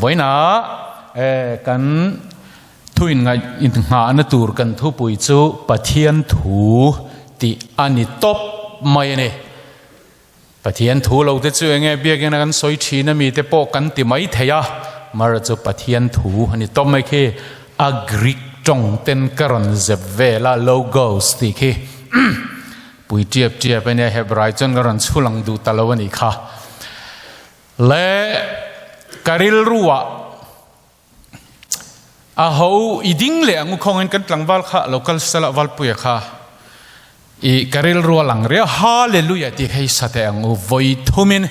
Vawiina kan thu innghahna tur kan thupui chu Pathian thu tih a ni tawp mai a ni. Pathian thu lo te chu enge biakina kan sawi thin a mi te pawh kan ti mai thei a, mara chu Pathian thu a ni tawp mai khi a Greek tawng ten ka rawn zep vel a logos tih khi pui tiap tiap a nia Hebrai chuan ka rawn chhulang duh ta lo a nih kha. Le ka rilruah A ho i ding leh ang u khawngin kan tlangval kha lo kal sela Valpuia kha i ka rilru a lang riau Hallelujah tih kha i sa teh ang u vawi thumin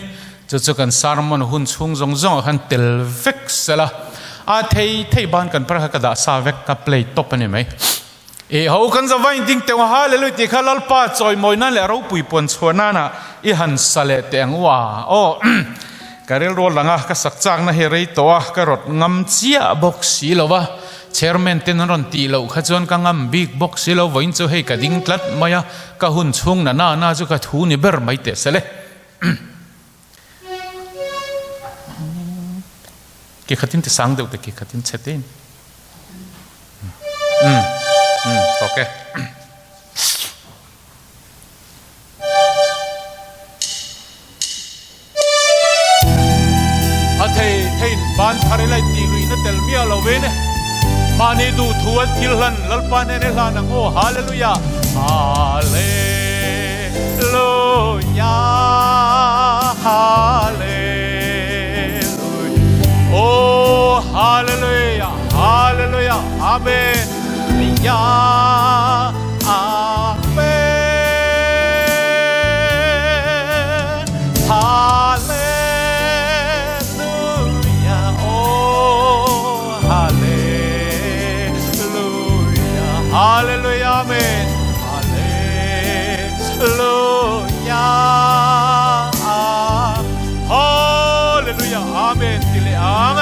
chu chu kan sermon hun chhung zawng zawng ah khan tel vek sela a thei thei ban kan phar kha ka dah sa vek ka play top a ni mai i ho kan za vain ding teh ang Hallelujah tih kha Lalpa chawimawi nan leh ropui puan chhuah nan ah i han sa leh teh ang u a aw. Ka rilru a lang a, ka sak chakna hi rei tawh a, ka rawt ngam chiah bawk si lo a, chairman ten an rawn tih loh kha chuan ka ngam bik bawk si lo, vawiin chu hei ka ding tlat mai a, ka hun chhung na na na chu ka thu ni ber mai teh sele. Ke khatin ti sang deuh te ke khatin chhe te in. Umm umm tawk e. A thei theiin ban thar ila intih luihna tel miah lovin mahni duhthu an thil hlan Lalpa hnena hlan ang aw Hallelujah Hallelujah Hallelujah Oh Hallelujah Hallelujah Amen Ya Amen Hallelujah Oh Hallelujah Hallelujah Amen Hallelujah Hallelujah Amen ti leh ang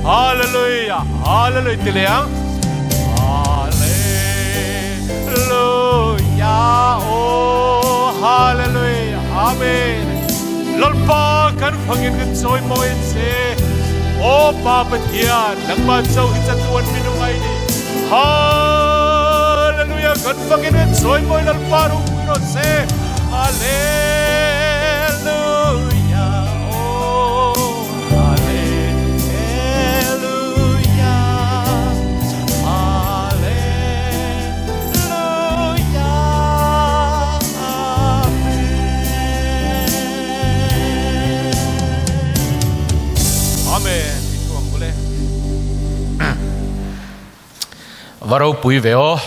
Hallelujah Hallelujah ti leh ang Hallelujah Oh Hallelujah Amen Lalpa kan fangin kan chawi mawi che O Pa Pathian nangmah cho hi chatuan minung ai ni Hallelujah kan fakin kan chawimawi Lalpa ropui rawh se Hallelujah Oh Hallelujah Hallelujah Amen Amen Va ropui ve aw.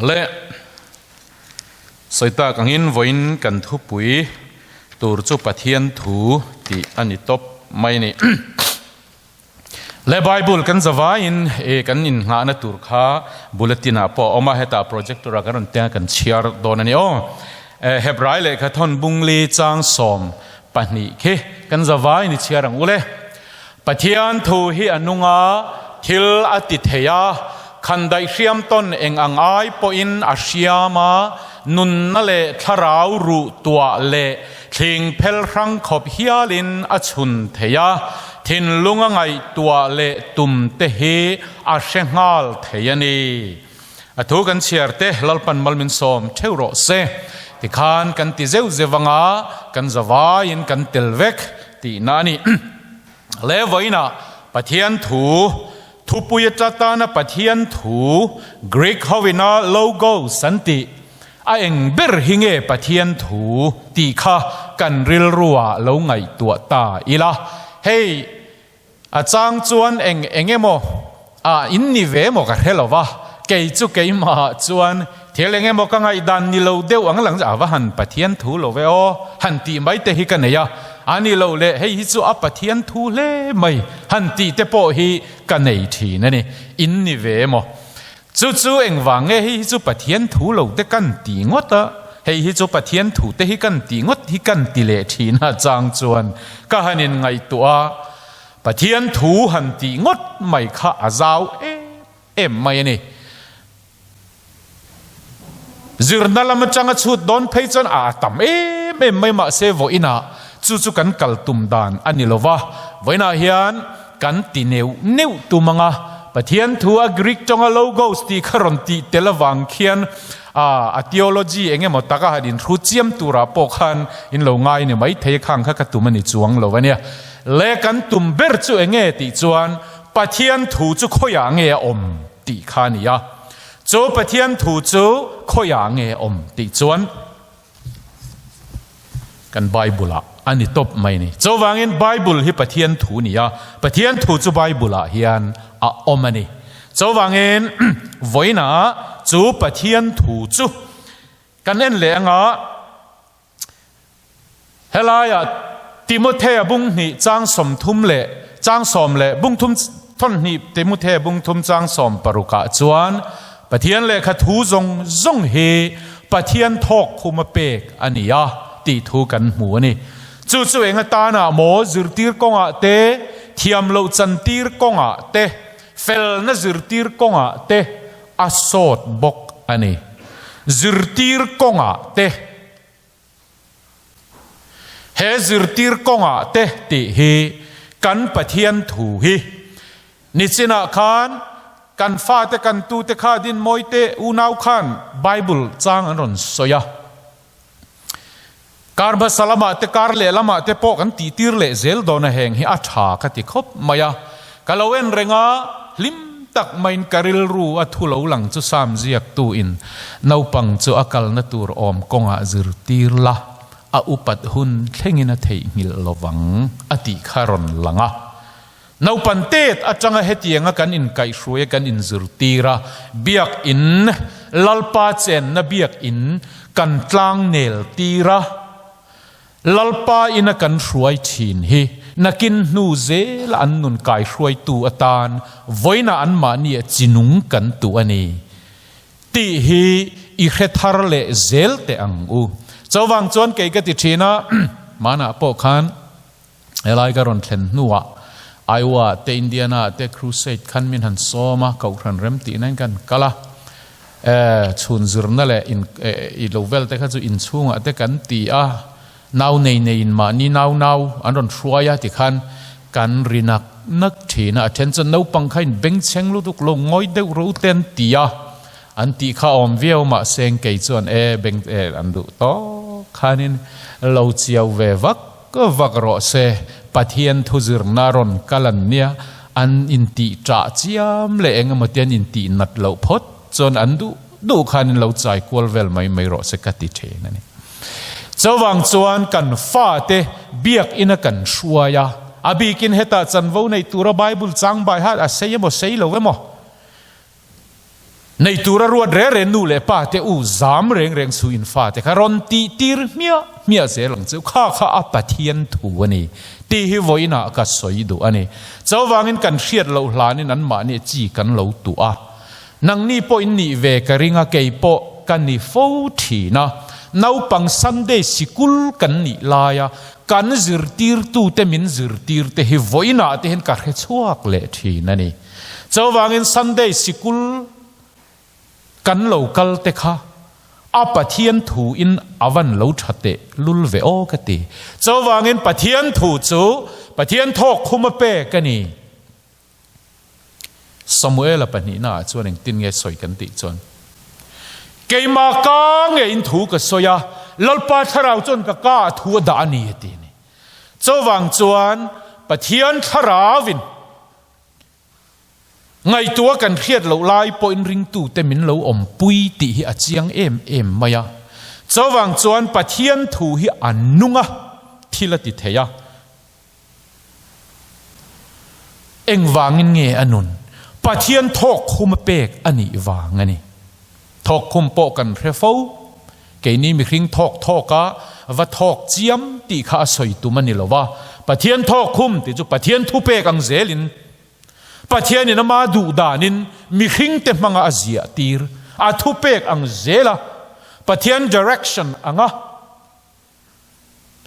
Le sawi tak angin vawiin kan thupui tur chu Pathian thu tih a ni tawp mai a ni. Le Bible kan zavaiin e kan innghahna tur kha bulletin ah pawh a awm a, hetah projector ah kan rawn teng a kan chhiar dawn a ni aw. Hebrai lehkha thawn bungli chang 12 khi kan zavaiin i chhiar ang u le. Pathian thu hi a nung a, thil a ti thei a, khandaih hriam tawn eng ang ai pawhin a hriam a, nunna leh thlarau ruh tuah leh thling phel hrang khawp hialin a chhun thei a, thinlung a ngaihtuah leh tum te hi a hre nghal thei a ni. A thu kan chhiar te Lalpan mal min sawm theuh rawh se. Tikhan kan ti zeuh zeuh anga kan zavaiin kan tel vek tihna a ni. Le vawiinah Pathian thu, thupui atana Pathian thu, Greek hoina logos an tih, a eng ber hi nge Pathian thu tih kha kan rilruah lo ngaihtuah ta ila. Hei a chang chuan eng eng emaw ah in ni ve emaw ka hre lo va, kei chu keimahah chuan Thil eng emaw ka ngaihdan ni lo deuh ang lang a va han Pathian thu lo ve aw han tih mai te hi ka nei a, a ni lo le hei hi chu a Pathian thu hle mai han tih te pawh hi ka nei thin a ni. In ni ve emaw? Chu chu engvang nge hei hi chu Pathian thu lo te kan ti ngawt a, hei hi chu Pathian thu te hi kan ti ngawt hi kan ti leh thin a chang chuan ka han inngaihtuah a, Pathian thu han tih ngawt mai kha a zau em em mai a ni. Zirna lam atanga chhut dawn phei chuan a tam em em mai mahse vawiinah chu chu kan kal tum dan a ni lova, vawiinah hian kan ti neuh neuh tum ang a, Pathian thu a Greek tawnga logos tih kha rawn tih tel avang khian a theology eng emaw taka han inhru chiam turah pawh khan in lo ngai ni mai thei khang kha ka tum a ni chuang lo a nia. Le kan tum ber chu eng nge tih chuan Pathian thu chu khawiah nge a awm? Tih kha a ni a. Chu Pathian thu chu khawiah nge awm tih chuan kan Bible ah a ni tawp mai ni. Chuvangin Bible hi Pathian thu ni a, Pathian thu chu Bible ah hian a awm a ni. Chuvangin vawiinah chu Pathian thu chu kan en leh anga Helaiah Timothea bung hnih chang 30 leh chang sawm leh bung thum thawn hnih Timothea bung thum chang sawm parukah chuan Pathian lehkha thu zawng zawng hi Pathian thawk khuma pek a ni a tih thu kan hmu a ni. Chu chu eng atana maw zirtir kawngah te, thiam loh chantir kawngah te, felna zirtir kawngah te a sawt bawk a ni. Zirtir kawngah te. He zirtir kawngah te tih hi kan Pathian thu hi nichinah khan kan fate kan tute kha dinmawi te unau khan Bible chang an rawn sawi a. Kar hmasa lamah te kar leh lamah te pawh kan tihtir leh zel dawn a heng hi a tha ka ti khawp mai a. Ka lo en reng a, hlim tak maiin ka rilru a thu lo lang chu Sam ziaktu in naupang chu a kalna tur awm kawngah zirtir la, a upat hun thlengin a theihnghilh lovang a tih kha rawn lang a. Naupan tet atanga hetianga kan inkaihhruai a kan inzirtir a, biakin, Lalpa chenna biakin kan tlangnel tir a, Lalpa ina kan hruai thin hi nakin hnu zela an nun kaihruaitu atan vawiinah anmahnia chinung kan tuh a ni tih hi i hre thar leh zel teh ang u. Chuvang chuan kei ka ti thin a, hmanah pawh khan Helai ka rawn thlen hnuah Iowa te Indiana te crusade khan min han sawm a, Kohhran rem tih nain kan kal a. Chhun zirna leh in i lo vel te kha chu inchhungah te kan ti a, nau nei neiin mahni nau nau an rawn hruai a tikhan kan ri nak nak thin a, a then chuan naupang kha in bengchheng lutuk lo ngawi deuh ro te an ti a, an tih kha awm viau mahse kei chuan e beng an duh tawk khanin lo chiau ve vak Ka vak rawh se, Pathian thu zirna rawn kal an nia, an intih ṭah chiam leh eng emaw te an intih nat loh phawt chuan an duh duh khan in lo chai kual vel mai mai rawh se ka ti ṭhin a ni. Chuvang chuan kan fate biakina kan hruai a, a bikin hetah chanvo nei tura Bible chang bai hat a sei emaw sei lo emaw, Nei tura ruat reng reng nu leh pa te u zam reng reng chu in fate kha rawn tih tir hmiah hmiah zel ang chu. Kha kha a Pathian thu a ni tih hi vawiinah ka sawi duh a ni. Chuvangin kan hriat loh hlanin anmahni chi kan lo tuh a. Nangni pawh in nih ve ka ring a, kei pawh ka ni fo thin a. Naupang Sunday sikul kan nih laia kan zirtirtute min zirtirte hi vawiinah te hian ka hre chhuak leh thin a ni. Chuvangin Sunday sikul kan lo kal te kha a Pathian thu in a van lo tha teh lul ve aw ka ti. Chuvangin Pathian thu chu Pathian thawk khum a pek a ni. Samuela pahnihna ah chuan engtin nge sawi kan tih chuan Keimah ka nge in thu ka sawi a, Lalpa thlarau chuan ka ka ah thu a dah a ni a ti a ni. Chuvang chuan Pathian thlarau in Ngaihtuah kan hriat loh lai pawhin ringtute min lo awmpui tih hi a chiang em em mai a. Chuvang chuan Pathian thu hi a nung a, thil a ti thei a. Engvangin nge a nun? Pathian thawk khum a pek a nih vang a ni. Thawk khum pawh kan hre fo. Keini mihring thawk thawk a va thawk chiam tih kha a sawi tum a ni lo va. Pathian thawk khum tih chu Pathian thupek ang zelin Pathianin ama duh danin mihringte hmanga a ziah tir, a thupek ang zela Pathian direction anga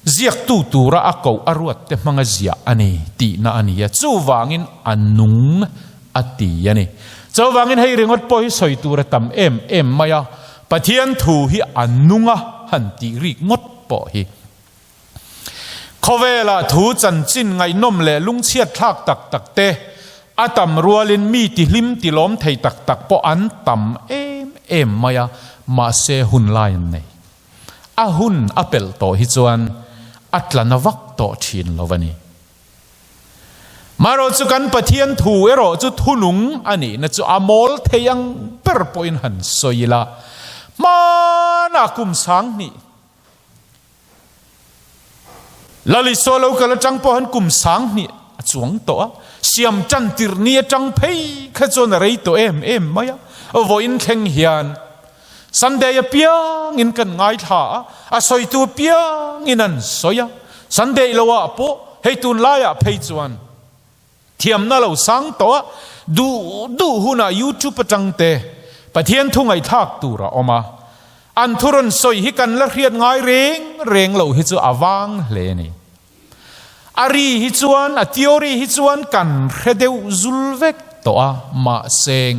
ziaktu tura a koh a ruatte hmanga ziah a ni tihna a ni a, chuvangin a nung a ti a ni. Chuvangin hei ringawt pawh hi sawi tur a tam em em mai a, Pathian thu hi a nung a han tih rik ngawt pawh hi. Khawvela thu chanchin ngaihnawm leh lungchhiat thlak tak tak te a tam rualin mi tihlim tilawm thei tak tak pawh an tam em em mai a, mahse hun lai an nei. A hun a pelh tawh hi chuan a tla na vak tawh thin lo a ni. Marawh chu kan Pathian thu erawh chu thunung a nihna chu a mawl thei ang ber pawhin han sawi ila, hmanah kum 2000, Lal Isua lo kal atang pawh han kum 2000 a chuang tawh a, siam tan tirh ni atang phei kha chuan a rei tawh em em mai a, vawiin thleng hian Sunday apiangin kan ngaithla a, a sawitu apiangin an sawi a, Sunday loah pawh hei tunlaiah phei chuan Thiamna lo sang tawh a, duh duh hunah YouTube atang te Pathian thu ngaihthlak tur a awm a. An thu rawn sawi hi kan la hriat ngai reng reng loh hi chu a vang hle a ni. A ri hi chuan, a theory hi chuan kan hre deuh zul vek tawh a, mahseng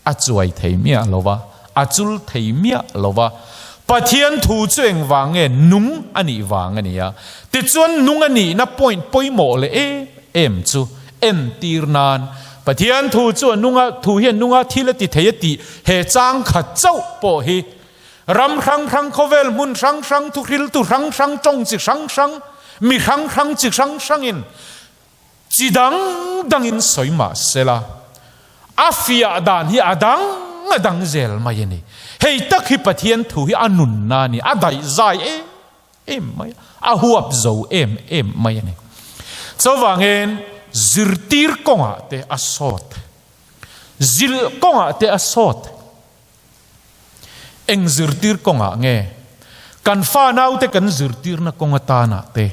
a chuai thei miah lo va, a chul thei miah lo va. Pathian thu chu engvang nge nung a nih vang a ni a. Tichuan nung a nihna point pawimawh leh em em chu entir nan Pathian thu chu a nung a, thu hi a nung a, thil a ti thei a tih he chang khat chauh pawh hi ram hrang hrang khawvel hmun hrang hrang thuhriltu hrang hrang tawng chi hrang hrang mi hrang hrang chi hrang hrangin Chi dang dangin sawi mah sela, a fiah dan hi a dang a dang zel mai a ni. Hei tak hi Pathian thu hi a nunna a ni, a daih zai em em mai a, a huap zo em em mai a ni. Chuvangin zirtir kawngah te a sawt, zilh kawngah te a sawt. Eng zirtir kawngah nge kan fa naute kan zirtirna kawng atanah te,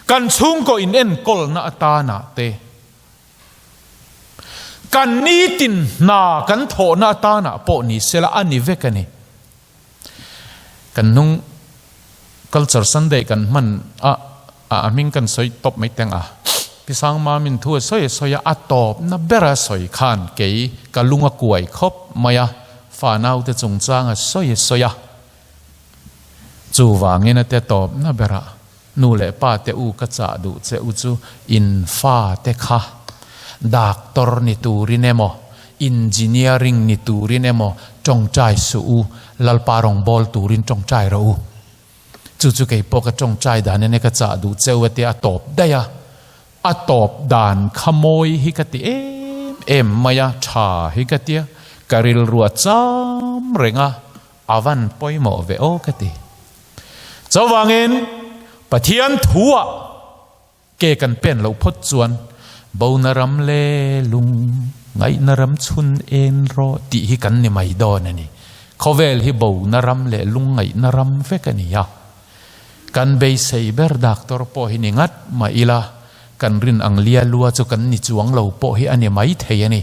kan chhungkaw inenkawlna atanah te, kan nitin hna kan thawhna atanah pawh ni sela a ni vek a ni. Kan hnung Culture Sunday kan hman a, a hming kan sawi tawp mai teng a. Pi Sangmamin thu a sawi a sawi a, a tawpna bera sawi khan kei ka lung a kuai khawp mai a, fa naute chungchang a sawi a sawi a. Chuvangin a te tawpna berah nu leh pa te u ka chah duh che u chu in fa te kha doctor ni turin emaw, engineering ni turin emaw tawngtai suh u, Lalpa rawngbâwl turin tawngtai rawh u. Chu chu kei pawh ka tawngtai dan ene ka chah duh che u a tia a tawp daih a, a tawp dan kha mawi hi ka ti em em mai a, tha hi ka tia, ka rilru a cham reng a, a van pawimawh ve aw ka ti. Chuvangin Pathian thuah Ke kan pen loh phawt chuan bona ram le lung ngaihna ram chhun en rawh tih hi kan ni mai dawn a ni. Khawvel hi bona ram leh lung ngaihna ram vek a ni a. Kan beisei ber doctor pawh hi ni ngat mah ila kan rin ang lia lua chu kan ni chuang lo pawh hi a ni mai thei a ni.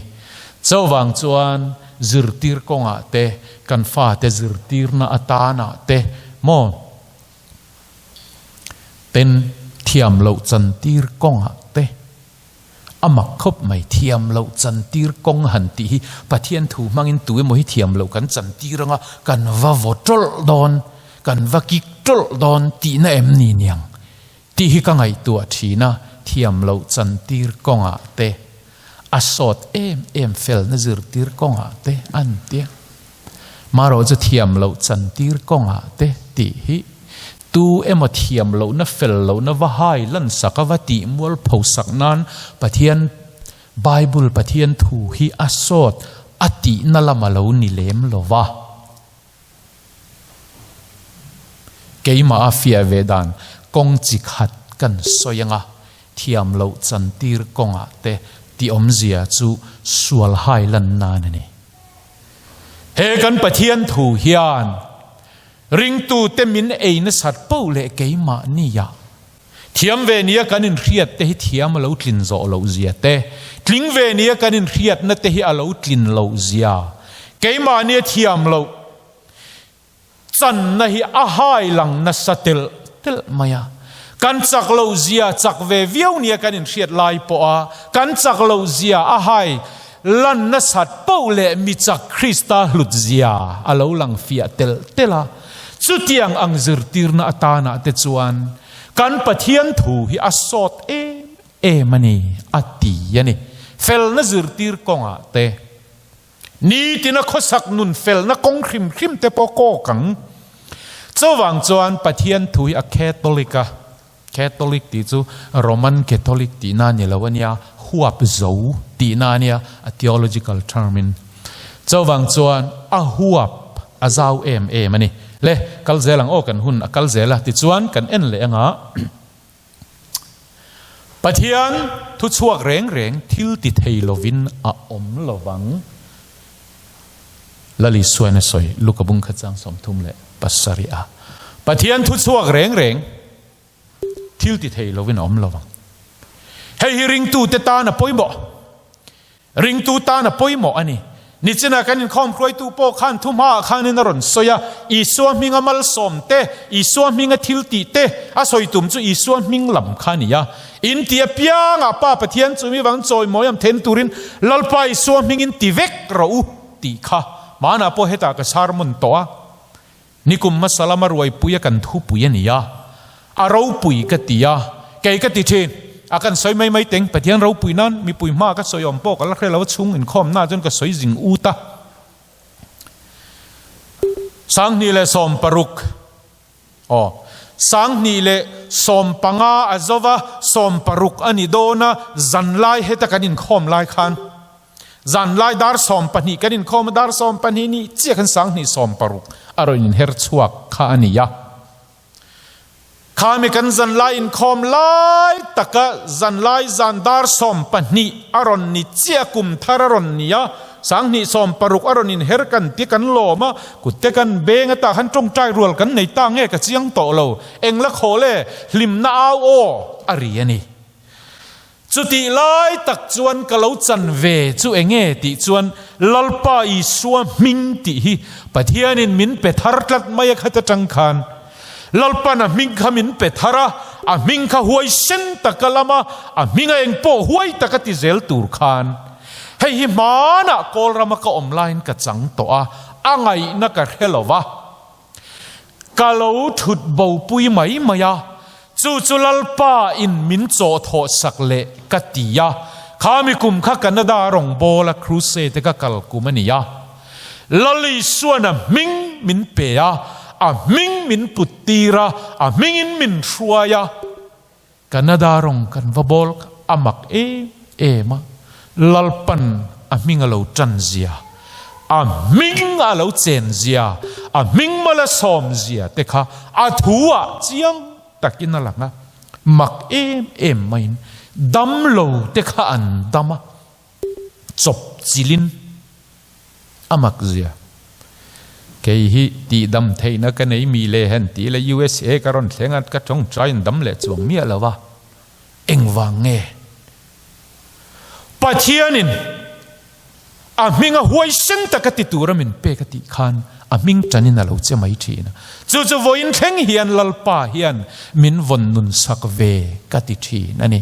Chuvang chuan zirtir kawngah te kan fate zirtirna atanah te maw Ten thiam loh chantir kawngah te a mak khawp mai. Thiam loh chantir kawng han tih hi Pathian thu hmangin tu emaw hi thiam loh kan chantir anga kan va vaw tawlh dawn, kan va kik tawlh dawn tihna em ni niang tih hi ka ngaihtuah thin a. Thiam loh chantir kawngah te a sawt em em felna zirtir kawngah te an tia. Marawh chu thiam loh chantir kawngah te tih hi tu emaw thiam lohna fel lohna va hai lan sak a va tih mual pho sak nan Pathian Bible Pathian thu hi a sawt a tihna lam a lo ni lem lo va. Keimah a fiah ve dan kawng chi khat kan sawi anga thiam loh chantir kawngah te tih awmzia chu sual hai lan nan a ni. He kan Pathian thu hian ringtute min ei nasat poh leh keimahnia thiam ve nia kan inhriat te hi thiam a lo tlin zawh loh zia te, tling ve nia kan inhriatna te hi a lo tlin loh zia, keimahnia thiam loh Channa hi a hai lang nasa telh telh mai a. Kan chak loh zia chak ve viau nia kan inhriat lai pawha kan chak loh zia a hai lan nasat poh leh mi chak Krista hlut zia a lo lang fiah telh telh a. Chutiang ang zirtirna atanah te chuan kan Pathian thu hi a sawt em em a ni, a ti a ni. Felna zirtir kawngah te. Nitina khawsak nun felna kawng hrim hrim te pawh kawk ang. Chuvang chuan Pathian thu hi a Catholic a, Catholic tih chu Roman Catholic tihna a ni lo a nia, huap zo tihna a nia, a theological term in. Chuvang chuan a huap a zau em em a ni. Le, kal zel ang aw kan hun a kal zel a, tichuan kan en leh anga. Pathian thuchhuak reng reng thil ti thei lovin a awm lovang. Lal Isuain a sawi, Luka bung khat chang 37 a. Pathian thuchhuak reng reng thil ti thei lovin a awm lovang. Hei hi ringtute tan a pawimawh. Ringtu tan a pawimawh a ni. Nichina kan inkhawm hruaitu pawh khan thu hmaah khanin a rawn sawi a, Isua hminga malsawm te, Isua hminga thil tih te, a sawi tum chu Isua hming lam kha a ni a. In ti apiangah Pa Pathian chu mi vang chawimawi am then turin Lalpa Isua hmingin ti vek rawh u tih kha hmanah pawh hetah ka sermon tawh a. Nikum hmasa lama ruaipuia kan thupui a ni a, a ropui ka ti a, kei ka ti thin. A kan sawi mai mai teng, Pathian ropui nan mipui hma ka sawi awm pawh ka la hre lo a, chhung inkhawmna chuan ka sawi zing ut a. 2016 aw, 2015 a zo va, 16 a ni dawn a, zanlai heta kan inkhawm lai khan, Zanlai dar 12 kan inkhawm a, dar 12 ni chiah khan 2016 a rawn inher chhuak kha a ni a. Khami kan zanlai inkhawm lai taka zanlai zan dar 12 a rawn ni chiah kum thar a rawn ni a, 2016 a rawn inher kan ti kan lawm a, kutte kan beng ata khan tawngtai rual kan nei ta nge ka chiang tawh lo, engla khawl e, hlimna au aw a ri a ni. Chutih lai tak chuan ka lo chan ve chu enge tih chuan Lalpa Isua hming tih hi Pathianin min pe thar tlat mai a khat atang khan Lalpan a hming kha min pe thar a, a hming kha huai sen taka lam a, a hming a eng pawh huai taka ti zel tur khan hei hi hmanah Kawlrama ka awm laiin ka chang tawh a, a ngaihna ka hre lo va. Ka lo thut bopui mai mai a, chu chu Lalpa in min chawh thawh sak leh ka ti a, kha mi kum kha Canada rawngbawla crusade ka kal kum a ni a, Lal Isuan a hming min pe a, a hming min put tir a, a hmingin min hruai a, Canada rawng kan va bawl kha a mak em em a, Lalpan a hming a lo tan zia, a hming a lo chen zia, a hming mal a sawm zia te kha a thu ah chiang takin a lang a, mak em em maiin damlo te kha an dam a. chawp chilin a mak zia. Kei hi tihdam theihna ka nei mi le hen tih leh USA ka rawn thleng a, ka tawngtai in dam leh chuang miah lo a, engvang nge? Pathianin a hminga huaisen taka ti tura min pek a tih khan a hming tanin a lo che mai thin a. Chu chu vawiin thleng hian Lalpa hian min vawn nun sak ve ka ti thin a ni.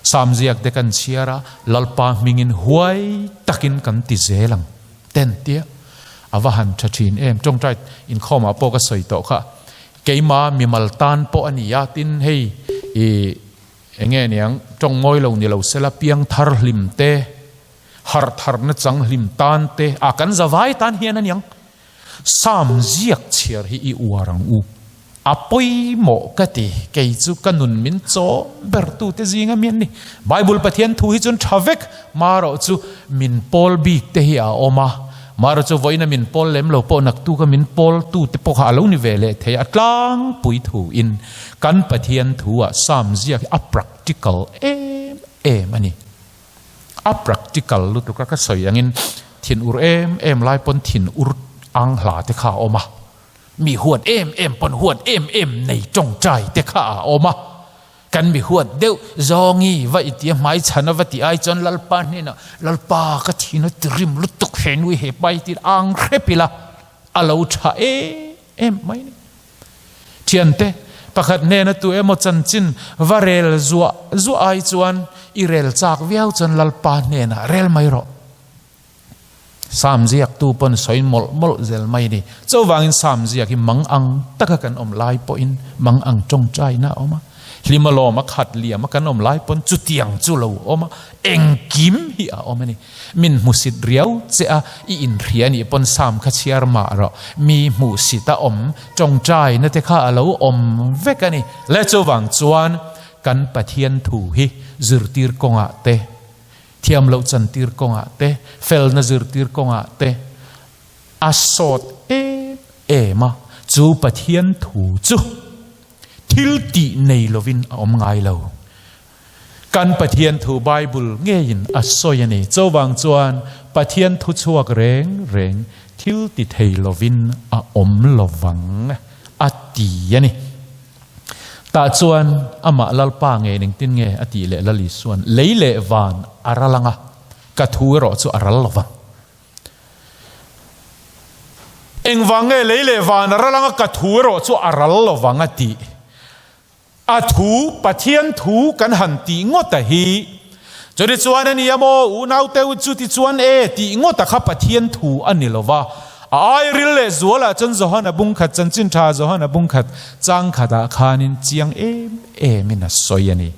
Sam ziak te kan chhiar a, Lalpa hmingin huai takin kan ti zel ang ten tia a va han tha thin em. Tawngtai inkhawmah pawh ka sawi tawh kha, keima mimal tan pawh a ni a, tin hei i enge niang tawng ngawi lo ni lo sela piang thar hlim te, harh tharna chang hlim tan te, a kan zavai tan hian a niang. Sam ziak chhiar hi i uar ang u. A pawimawh ka ti, kei chu ka nun min chawm ber tute zinga mi an ni. Bible Pathian thu hi chuan tha vek, marawh chu min pawl bik te hi a awm a, marawh chu vawiina min pawl lem lo pawh naktuka min pawl tute pawh kha a lo ni ve leh thei a, tlangpui thu in kan Pathian thu ah Sam ziak hi a practical em em a ni. A practical lutuk a, ka sawi angin thin ur em em lai pawn thin ur. Ang hla te kha a awm a, mi huat em em pawn huat em em nei tawngtai te kha a awm a, kan mi huat deuh zawngi va i tia hmai chhan a va ti ai chuan Lalpa hnenah Lalpa ka thin a ti rim lutuk he nui he pa i ti ang hrep ila a lo tha em em mai ni. Thiante pakhat hnena tu emaw chanchin va rel zuah zuah ai chuan i rel chak viau chuan Lalpa hnenah rel mai rawh. Sam ziaktu pawn sawi mawlh mawlh zel mai ni. Chuvangin Sam ziak hi mang ang taka kan awm lai pawhin mang ang tawngtaina a awm a. Hlim a lawm a khat liam a kan awm lai pawn chutiang chu lo awm a, engkim hi a awm a ni. Min hmusit riau che a, i inhria nih pawn Sam kha chhiar mah rawh. Mi hmuhsit a awm, tawngtaina te kha a lo awm vek a ni. Le chuvang chuan kan Pathian thu hi zirtir kawngah te, Thiam loh chantir kawngah te, felna zirtir kawngah te a sawt em em a, chu Pathian thu chu thil tih nei lovin a awm ngai lo. Kan Pathian thu Bible ngeiin a sawi a ni. Chuvang chuan Pathian thu chhuak reng reng thil ti thei lovin a awm lovang a ti a ni. Tah chuan amah Lalpa nge engtin nge a tih leh Lal Isua'n lei leh van a ral ang a, ka thu erawh chu a ral lo vang. Engvang nge lei leh van a ral ang a, ka thu erawh chu a ral lo vang a tih? A thu, Pathian thu kan han tih ngawt a hi. Chuti chuan a nia maw, unaute u chuti chuan e tih ngawt a kha Pathian thu a ni lo va. A ai ril leh zualah chuan Johana bungkhat chanchin tha Johana bungkhat chang khatah khanin chiang em emin a sawi a ni.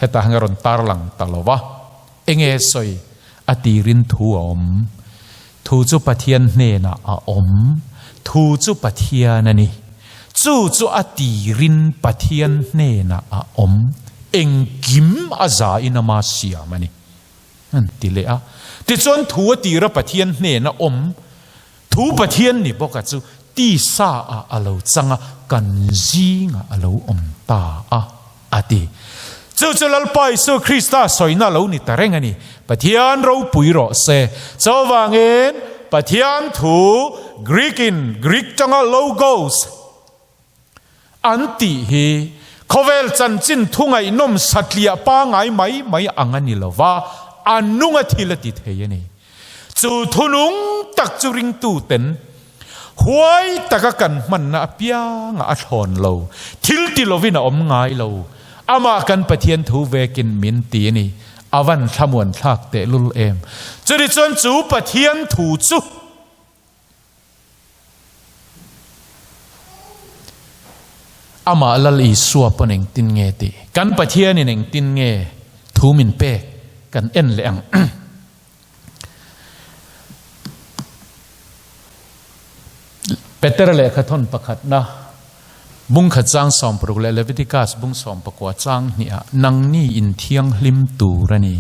Heta hang a rawn tarlang ta lo va. Enge sawi? A tirin thu a awm. Thu chu Pathian hnenah a awm. Thu chu Pathian a ni. Chu chu a tirin Pathian hnenah a awm. Engkim a zain ama siam a ni. An ti leh a. Tichuan thu a tira Pathian hnena awm, thu Pathian ni bawka chu tisa ah a lo chang a, kan zingah a lo awm ta a, a ti. Chu chu Lalpa Isua Krista sawina lo ni ta reng a ni. Pathian ropui rawh se. Chuvangin Pathian thu Greek in Greek tanga logos an tih hi khawvel chanchin thu ngaihnawm satliah pangai mai mai ang a ni lo va, a nunga thil a ti thei a ni. Chu thunung tak chu ringtuten huai taka kan hmanna apianga a thlawn lo, thil ti lovin a awm ngai lo. Amah kan Pathian thu vekin min ti a ni. A van thlamuan thlak tehlul em. Chutichuan chu Pathian thu chu. Amah Lal Isua pawn engtin nge tih? Kan Pathianin engtin nge thu min pek kan en leh ang. Peter lehkha thawn pakhatna bungkhat chang 60 leh Leviticus bung 19 chang hniha nangni in thianghlim tur a ni,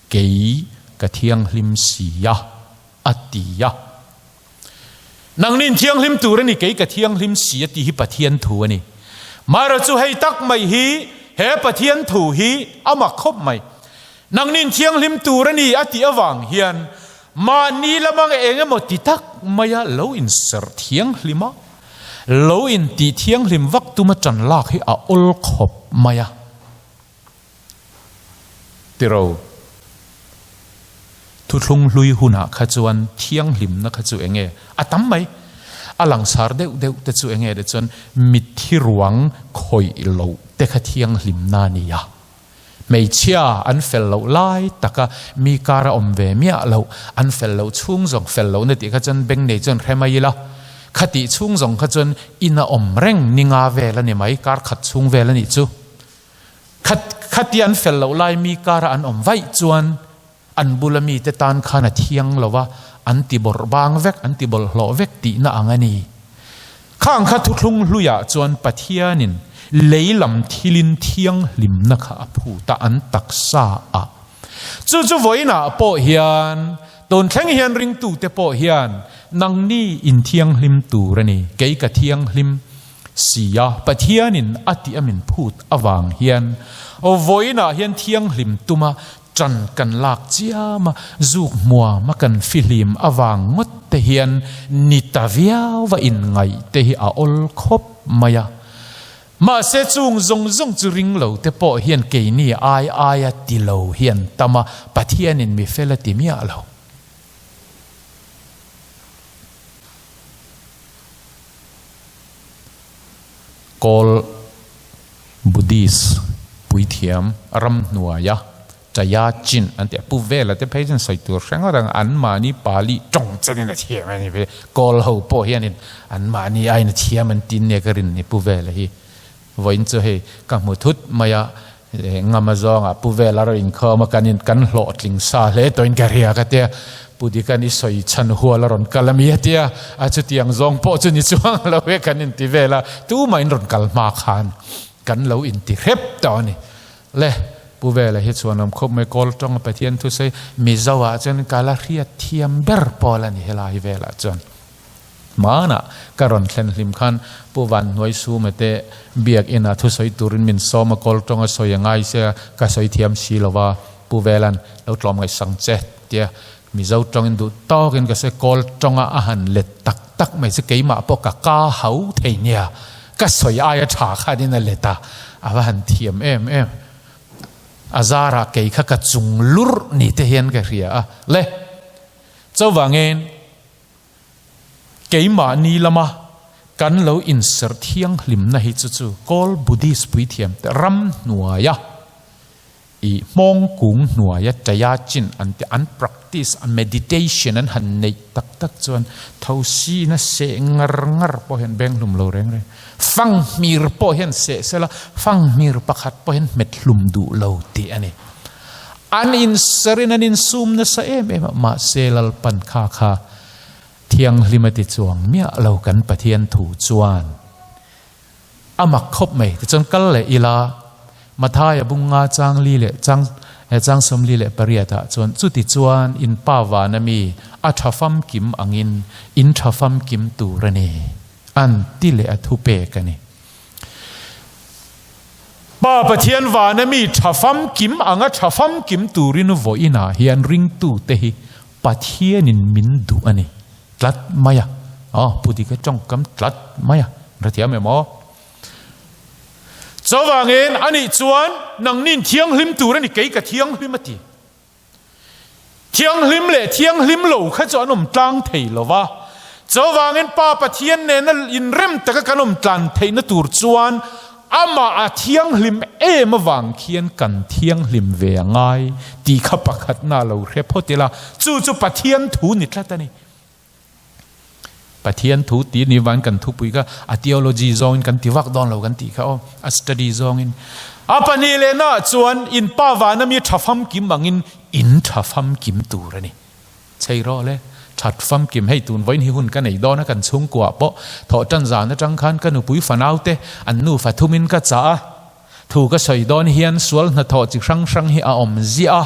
kei ka thianghlim si a. A ti a. Nangnin thianghlim tur a ni, kei ka thianghlim si a tih hi Pathian thu a ni. Mara chu hei tak mai hi, he Pathian thu hi a mak khawp mai. Nangnin thianghlim tur a ni a tih avang hian mahni lamang eng emaw ti tak maia lo inserh thianghlim a, lo intih thianghlim vak tuma ṭan lak hi a awl khawp mai a. Tiro, Thuthlung hlui hunah kha chuan thianghlimna kha chu enge a tam mai? A langsar deuh deuh te chu enge te chuan mitthi ruang khawih loh te kha thianghlimna a ni a. Hmeichhia an fel loh lai taka mi kar a awm ve miah loh, an fel loh chhung zawng fel lohna tih kha chuan beng nei chuan hre mai ila, khatih chhung zawng kha chuan in a awm reng ni nga vel a ni mai, kar khat chhung vel a nih chu. Khat khati an fel loh lai mi kara an awm vaih chuan an bula mite tan khan a thiang lo a, an ti bawrh bang vek, an ti bawlhhlawh vek tihna ang a ni. Khang kha thuthlung hluiah chuan Pathianin lei lam thilin thianghlimna kha a phut a, an taksa a. Chu chu vawiinah pawh hian, tun thleng hian ringtute pawh hian nangni inthianghlim tur a ni, kei ka thianghlim, Si a, Pathianin a tih a min phut avang hian vawiinah hian thianghlim tuma Ṭan kan lak chiam a, zuk hmuam a kan fihlim avang ngawt te hian ni ta viau va inngaih te hi a awl khawp mai a. Mahse chung zawng zawng chu ring lo te pawh hian keini ai aia ti lo hi an tam a, Pathianin mi fel a ti miah lo. Kawl Buddhist puithiam ramhnuaia Chaya Chin an ti a, Pu Vela te phei chuan sawi tur hre ngawt ang, anmahni Pali tawng chenin a thiam a ni ve, Kawl ho pawh hianin anmahni aiin a thiam an ti nia ka rin ni Pu Vela hi. Vawiin chu hei ka hmu thut mai a, ngama zawngah Pu Vela rawh inkhawm a, kan in kan hlawhtling sa hle tawhin ka ria ka tia, Pu Dikan i sawi chhan hual a rawn kal a mi a tia, a chutiang zawng pawh chu ni chuang lo e kan inti vel a, tumah in rawn kal hma khan kan lo inti hrep tawh a ni. Le, Pu Vela hi chuan awm khawp mai, Kawl tawnga Pathian thusawi Mizo ah chuan ka la hriat thiam ber pawl a ni helai velah chuan. Hmanah ka rawn thlen hlim khan Pu Van Hnuai Sume te biak inah thusawi turin min sawm a, kawl tawnga sawi a ngai sia, ka sawi thiam si lo va, Pu Vela'n lo tlawm ngaihsang che tia Mizo tawngin duh tawkin ka sawi, kawl tawnga a han let tak tak mai chu keimah pawh ka ka hau thei nia, ka sawi aia tha khanin a let a, a va han thiam em em. A zarah kei kha ka chung lurh ni te hian ka hria a, le chuvangin Keimahni lama kan lo inserh thianghlimna hi chu chu Kawl Buddhist puithiamte ram hnuaia i hmawng kung hnuaia Chaya chin an tih an practice a meditation an han neih tak tak chuan thosina seh ngar ngar pawh hian beng hlum lo reng reng fanghmir pawh hian seh sela fanghmir pakhat pawh hian hmet hlum duh lo tih a ni. An inserhin an insum nasa em em a, mahse Lalpan kha kha thianghlim a ti chuang miah lo kan Pathian thu chuan a mak khawp mai. Tichuan kal leh ila Mathaia bunga chang li leh chang chang 48 ah chuan chuti chuan in pa vana mi a tha famkim angin in tha famkim tur a ni an ti leh a thupek a ni. Pa Pathian vana mi tha famkim anga tha famkim turin vawiinah hian ringtute hi Pathianin min duh a ni tlat mai a. Aw, Pu Dika tawngkam tlat mai a, hrethiam em aw? Chuvangin anih chuan nangnin thianghlim tur a ni, kei ka thianghlim a ti. Thianghlim leh thianghlim lo kha chu an awm tlang thei lo va. Chuvangin Pa Pathian nena inrem taka kan awm tlan theihna tur chuan amah a thianghlim em avang khian kan thianghlim ve a ngai tih kha pakhatna lo hre phawt ila, chu chu Pathian thu ni tlat a ni. Pathian thu tih ni van kan thupui kha a theology zawngin kan ti vak dawn lo kan tih kha aw, a study zawngin. A pahnih leh naah chuan in pa vana mi tha famkim angin in tha famkim tur a ni. Chei rawh le, that famkim hei tun vawiin hi hun ka nei dawn a kan chhungkuah pawh thawh tan zan atang khan ka nupui fanaute an nufa thumin ka chah a, Thu ka sawi dawn hian sual hnathawh chi hrang hrang hi a awm ziah a.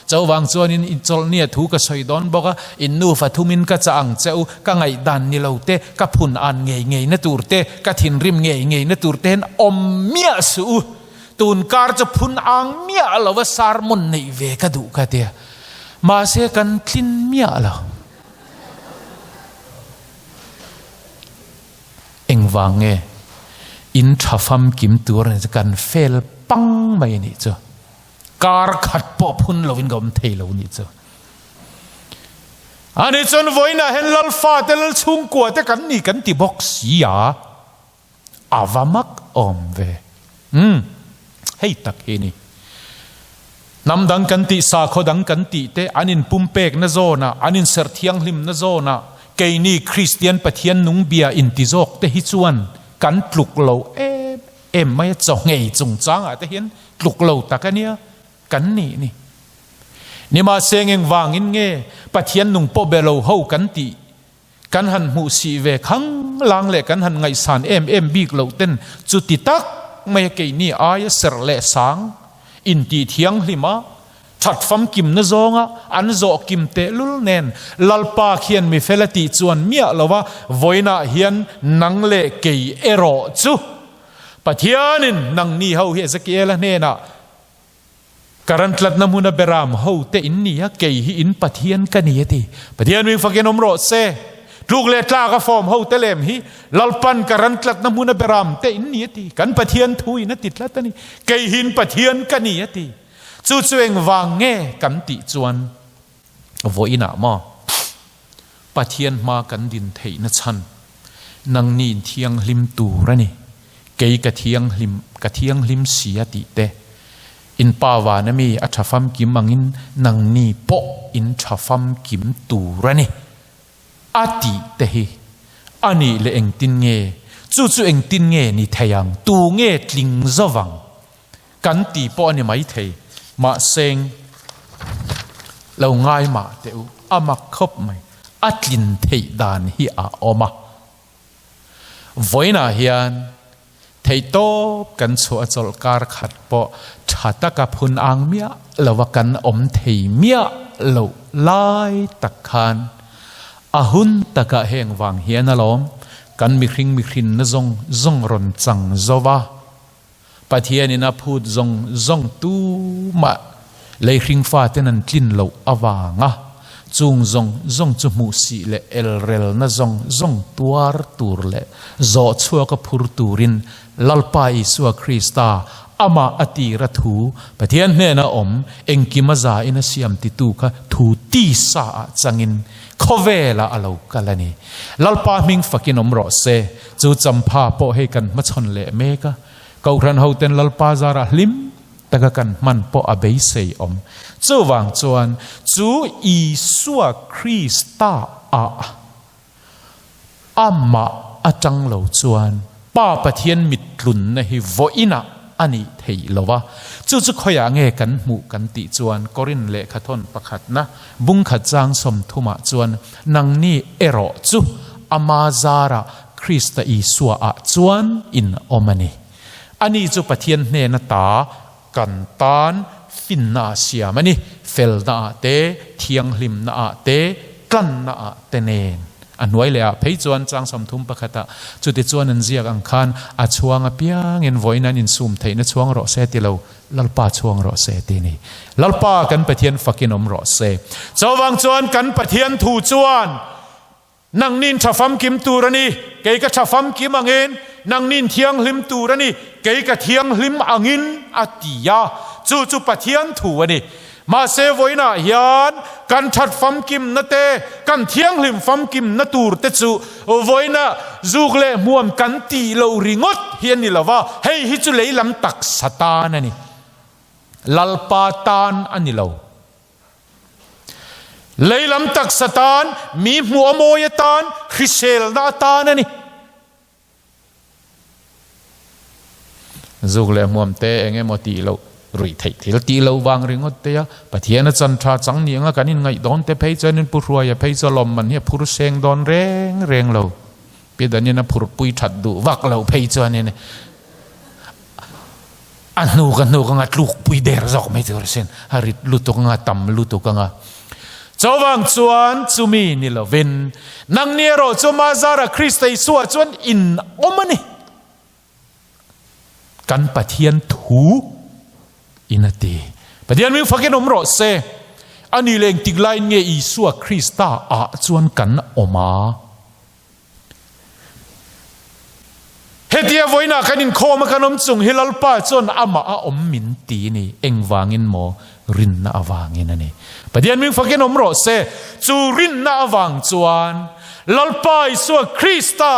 Chuvang chuanin i chawlhnia thu ka sawi dawn bawk a, in nufa thumin ka chah ang che u, ka ngaihdan ni lo te, ka phun an ngei ngei na tur te, ka thinrim ngei ngei na tur te hian awm miah suh u. Tun kar chu phun ang miah lo a sermon neih ve ka duh ka tia. Mahse kan tlin miah lo. Engvang nge in tha famkim tur a ni chu kan fel pang mai a nih chu. Kar khat pawh phun lovin ka awm thei lo a nih chu. Ani chuan vawiinah hian Lalfa te Lalchhungkua te kan ni kan ti bawk si a, a va mak awm ve. Umm hei tak hi a ni. Hnam dang kan tih, sakhaw dang kan tih te an inpumpekna zawnah, an inserh thianghlimna zawnah keini Kristian Pathian nung bia inti zawk te hi chuan kan tluk lo em em mai a, chaw nghei chungchangah te hian tluk lo tak a nia kan nih ni. Nimahse engvangin nge Pathian nung pawh be lo ho kan tih Kan han hmuh sih ve khang lang leh kan han ngaihsan em em bik loh ten chuti tak mai a keini aia serh leh sang intih thianghlim a, that famkimna zawnga an zawh kim tehlul nen Lalpa khian mi fel a tih chuan miah lo a, vawiinah hian nang leh kei erawh chu Pathianin nangni ho hi Ezekiela hnenah. Ka ran tlatna hmuna beram ho te in ni a, kei hi in Pathian ka ni a ti. Pathian ming fakin awm rawh se. Tluk leh tlak a form ho te lem hi Lalpan ka ran tlatna hmuna beram te in ni a ti. Kan Pathian thu in a ti tlat a ni. Kei hi in Pathian ka ni a ti. Chu chu engvang nge kan tih chuan vawiinah maw Pathian hma kan din theihna chhan nangni in thianghlim tur a ni, kei ka thianghlim ka thianghlim si a tih te, in pa vana mi a tha famkim angin nangni pawh in tha famkim tur a ni a tih te hi a nih leh engtin nge chu chu engtin nge ni thei ang, tu nge tling zovang? Kan ti pawh a ni maithei, mahseng lo ngai mah teh u, a mak khawp mai, a tlin theih dan hi a awm a. Vawiinah hian theihtawp kan chhuah a chawlh kar khat pawh tha taka phun ang miah lova kan awm thei miah loh lai tak khan a hun takah heng vang hian alawm kan mihring mihrinna zawng zawng rawn chang zo va. Pathianin a phut zawng zawng tumah lei hringfaten an tlin loh avanga chung zawng zawng chu hmuhsih leh elrelna zawng zawng tuar tur leh zawh chhuaka phur turin Lalpa Isua Krista amah a tira thu Pathian hnena awm engkim a zain a siam titu kha thu tisa ah changin khawvelah a lo kal a ni. Lalpa hming fakin awm rawh se. Chu champha pawh hei kan hmachhawn leh mek a, Kohhran hoten Lalpa zarah hlim taka kan hman pawh a beisei awm. Chuvang chuan chu Isua Krista ah amah atang lo chuan Pa Pathian mittlunna hi vawiinah a nih theih lo a. Chu chu khawiah nge kan hmuh kan tih chuan Korin lehkhathawn pakhatna bungkhat chang sawmthumah chuan Nangni erawh chu ama zarah Krista Isua ah chuan in awm a ni. Ani chu Pathian hnena ta kan tan finna ah siam a ni, felna ah te, thianghlimna ah te, tlanna ah te nen. A hnuai leh ah phei chuan chang 31 ah chuti chuan an ziak ang khan a chhuang apiangin vawiin an insum theihna chhuang rawh se ti lo Lalpa chhuang rawh se ti ni. Lalpa kan Pathian fakin awm rawh se. Chuvang chuan kan Pathian thu chuan nangnin tha famkim tur a ni, kei ka tha famkim angin, nangnin thianghlim tur a ni, kei ka thianghlim angin a ti a. Chu chu Pathian thu a ni. Mahse vawiinah hian kan that famkimna te, kan thianghlim famkimna tur te chu vawiina zuk leh hmuam kan tih loh ringawt hi a ni lo va, hei hi chu lei lam taksa tan a ni. Lalpa tan a ni lo. Lei lam taksa tan, mi hmuh a mawi atan, hriselna atan a ni. Zuk leh hmuam te eng emaw tih loh ruih theih thil tih loh vang ringawt te a, Pathian a chan tha chang ni anga kan inngaih dawn te phei chuan in pu hruaia phei chu a lawmman hi a phur seng dawn reng reng lo. Pi Danin a phur pui that duh vak loh phei chuanin a hnuk a hnuk anga tluk pui der zawk mai tur asin, a rit lutuk anga tam lutuk anga. Chuvang chuan chumi ni lovin nangni erawh chu Mazara Krista Isua chuan in awm a ni. Kan Pathian thu in a ti. Pathian ming fakin awm rawh se. Ani leh engtik laiin nge Isua Krista ah chuan kan awm a? Hetia vawiinah kan inkhawm a kan awm chung hi Lalpa chuan amah a awm min ti a ni. Engvangin maw? Rinna avangin a ni. Pathian ming fakin awm rawh se. Chu rinna avang chuan Lalpa Isua Krista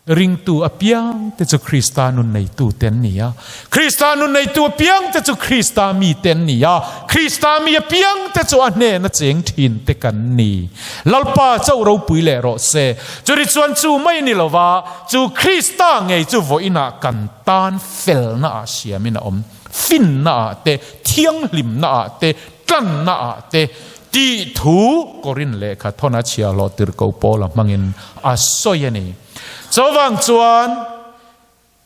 Ringtu apiang te chu Krista nun neitu te an ni a. Krista nun neitu apiang te chu Krista mi te an ni a. Krista mi apiang te chu a hnena cheng thin te kan ni. Lalpa chauh ropui leh rawh se. Churi chuan chu mai ni lova, chu Krista ngei chu vawiinah kan tan felna ah siamin a awm. Finna ah te, thianghlimna ah te, tlanna ah te tih thu Korin lehkha thawn a chhiahhlawh tirhkoh Paula hmangin a sawi a ni. Chuvang chuan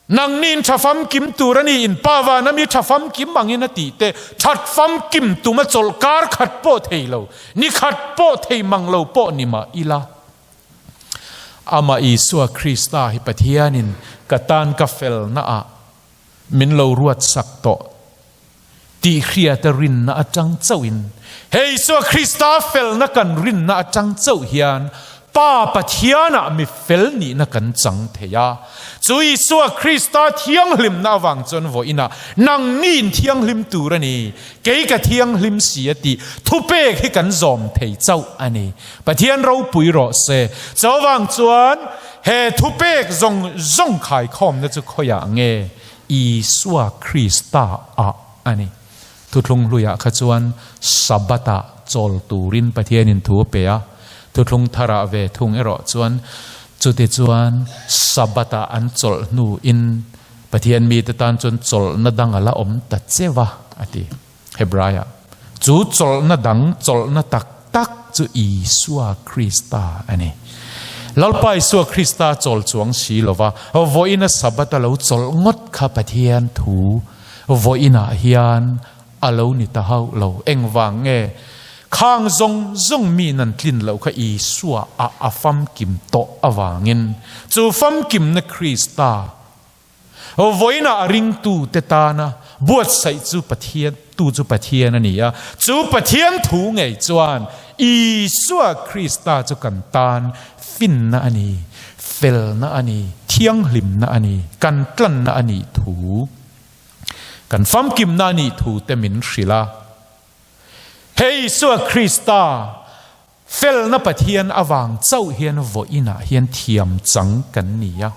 nangni'n tha famkim tur a ni, in pa vana mi tha famkim angin a tih te, that famkim tum a chawlh kar khat pawh thei lo, ni khat pawh thei mang lo pawh ni mah ila. Amah Isua Krista hi Pathianin ka tan ka felnaah min lo ruatsak tawh. Tih hriata rinna atang chauhin, he Isua Krista felna kan rinna atang chauh hian Pa Pathianah mi fel nihna kan chang thei a. Chu Isua Krista thianghlimna avang chuan vawiinah nangniin thianghlim tur a ni, kei ka thianghlim si a tih thupek hi kan zawm thei chauh a ni. Pathian ropui rawh se. Chuvang chuan he thupek zawng zawng khaikhawmna chu khawiah nge Isua Krista ah a ni. Thuthlung hluiah kha chuan Sabbath-ah chawl turin Pathianin thu a pe a, thuthlung tharah ve thung erawh chuan chutichuan Sabbath-ah an chawlh hnuin Pathian mite tan chuan chawlhna dang a la awm ta cheu a, a ti. Hebraiah, chu chawlhna dang, chawlhna tak tak chu Isua Krista a ni. Lalpa Isua Krista chawl chuang si lova, vawiina Sabbath a lo chawlh ngawt kha Pathian thu vawiinah hian a lo ni ta hauh lo. Engvang nge khang zawng zawng mi nan tlin loh kha Isua a a famkim tawh avangin chu famkimna Krista Vawiinah a ringtute tana buatsaih chu Pathian tu chu Pathian a ni a, chu Pathian thu ngei chuan Isua Krista chu kan tan finna a ni, felna a ni, thianghlimna a ni, kan tlanna a nih thu, kan famkimna a nih thu te min hrilh a. He Isua Krista Felna Pathian avang chauh hian vawiinah hian thiam chang kan ni a.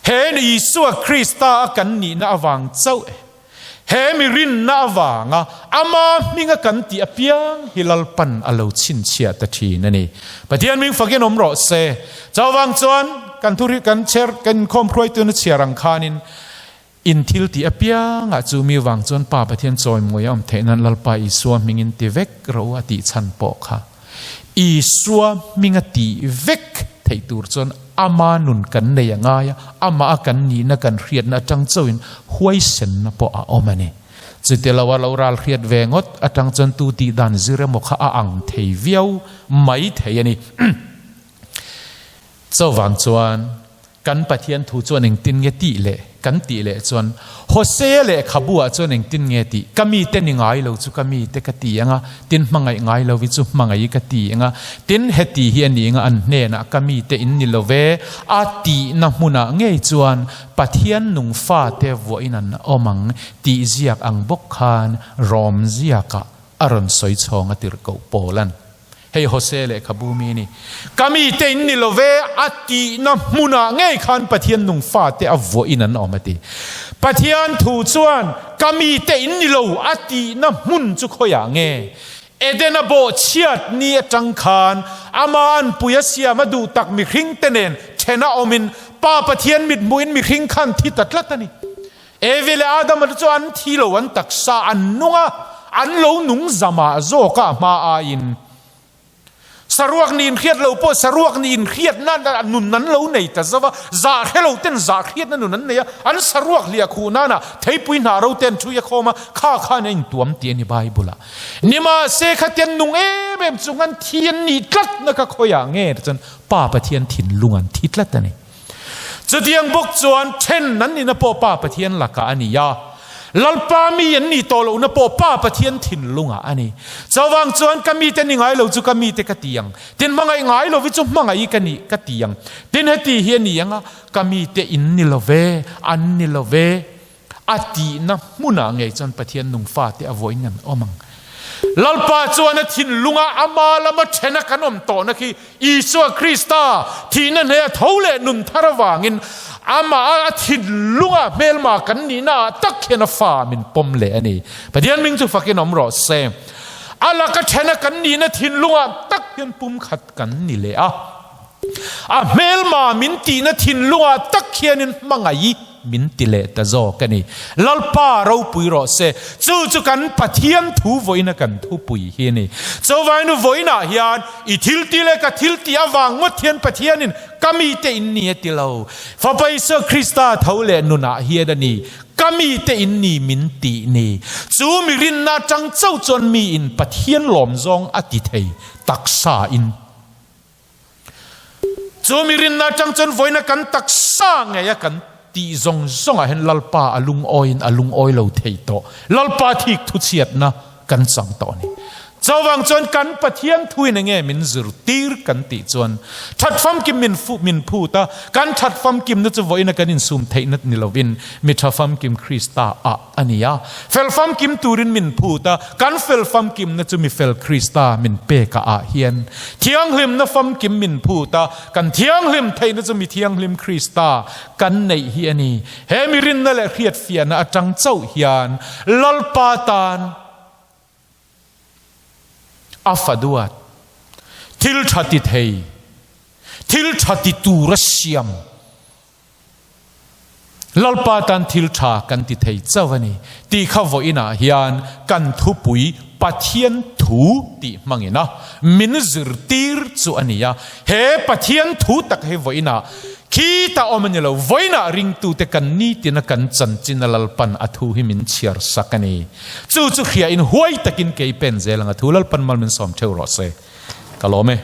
He Isua Krista a kan nihna avang chauh e. He mi rinna avanga ama hminga kan tih apiang hi Lalpan a lo chhinchhiah ta thin a ni. Pathian hming fakin awm rawh se. Chuvang chuan kan thu kan chher kan inkhawm hruaituna chhiar ang khanin In thil tih apiangah chu mi vang chuan Pa Pathian chawimawi a awm theih nan Lalpa Isua hmingin ti vek ro a tih chhan pawh kha Isua hminga tih vek theih tur chuan ama nun kan nei a ngai a, amah a kan nihna kan hriatna atang chauhin huaisenna pawh a awm a ni. Chuti lo a lo ral hriat ve ngawt atang chuan tu tih dan zir emaw kha a ang thei viau mai thei a ni. Chuvang chuan Kan Pathian thu chuan engtin nge tih leh kan tih leh chuan Hosea lehkhabu ah chuan engtin nge tih? Ka mite ni ngai lo chu ka mite ka ti ang a, tin hmangaih ngai lo hi chu hmangaih ka ti ang a, tin heti hi a ni ang a, an hnenah ka mite in ni lo ve a tihna hmunah ngei chuan Pathian nung fate vuahin an awm ang tih ziak ang bawk khan Rom ziakah a rawn sawi chhawng a tirhkoh Paula'n. Hei Hosea lehkhabu mi ni. Ka mite in ni lo ve, a tihna hmunah ngei khan Pathian nung fate a vuahin an awm a ti. Pathian thu chuan ka mite in ni lo a tihna hmun chu khawiah nge? Edena bawhchhiat ni atang khan ama anpui a siam a duh tak mihringte nen thena awmin Pa Pathian mithmuhin mihring khan thi ta tlat a ni. Evi leh Adama te chu an thi lo, an taksa an nung a, an lo nung zamah zawk a hma aiin. Saruak nih inhriat lo pawh saruak nih inhriatna nun an lo nei ta zauh a, zah hre lo ten zah hriatna nun an nei a, an saruak hliah khuh nana theipui hnah ro te an ṭhui a khawm a, kha khan a intuam tih a ni Bible ah. Nimahse khatiang nung em em chung an thi an nih tlatna kha khawiah nge chuan Pa Pathian thinlung an thi tlat a ni. Chutiang bawk chuan then an nihna pawh Pa Pathian lakah a ni a, Lalpa mi an nih tawh lohna pawh Pa Pathian thinlungah a ni. Chuvang chuan ka mite ni ngai lo chu ka mite ka ti ang, tin hmangaih ngai lovi chu hmangaih ka nih ka ti ang, tin heti hi a ni ang a, ka mite in ni lo ve, an ni lo ve, A tihna hmunah ngei chuan Pathian nung fate a vawiin an awm ang. Lalpa chuan a thinlunga ama lama thena kan awm tawhna khi Isua Krista thihna hne a tho leh nun thar avangin amah a thinlunga hmelma kan nihna ah tak hian a fa min pawm leh a ni. Pathian hming chu fakin awm rawh se. A laka thena kan nihna thinlungah tak hian pumkhat kan ni leh a. A hmelma min tihna thinlungah tak hianin hmangaih min ti leh ta zawk a ni. Lalpa ropui rawh se. Chu chu kan Pathian thu vawiina kan thupui hi a ni. Chuvainu vawiinah hian i thil ti leh ka thil tih avang ngawt hian Pathianin ka mite in ni a ti lo. Fapa Isua Krista tho leh nunah hian a ni ka mite in ni min tih ni. Chu mi rinna atang chauh chuan miin Pathian lawm zawng a ti thei taksa in. Chu mi rinna atang chuan vawiina kan taksa ngei a kan. tih zawng zawngah hian Lalpa a lungawiin a lungawi lo thei tawh. Lalpa thik thuchhiatna kan chang tawh a ni. Chuvang chuan kan Pathian thuin enge min zirtir kan tih chuan that famkim min fuh min phut a, kan that famkimna chu vawiina kan insum theihna ni lovin mi tha famkim Krista ah a ni a. Fel famkim turin min phut a, kan fel famkimna chu mi fel Krista min peka ah hian thianghlimna famkim min phut a, kan thianghlim theihna chu mi thianghlim Krista kan neih hi a ni. He mi rinna leh hriatfiahna atang chauh hian Lalpa tan a fa duat, thil tha ti thei, thil tha ti tur a siam. Lalpa tan thil tha kan ti thei chauh a ni tih kha vawiinah hian kan thupui Pathian thu tih hmangin a min zirtir chu a ni a. He Pathian thu tak hi vawiinah Khitah awm a ni lo, vawiinah ringtute kan nitina kan chanchin a Lalpan a thu hi min chhiar sak a ni. Chu chu hriain huai takin kei pen zel ang a thu Lalpan mal min sawm theuh rawh se. Ka lawm e.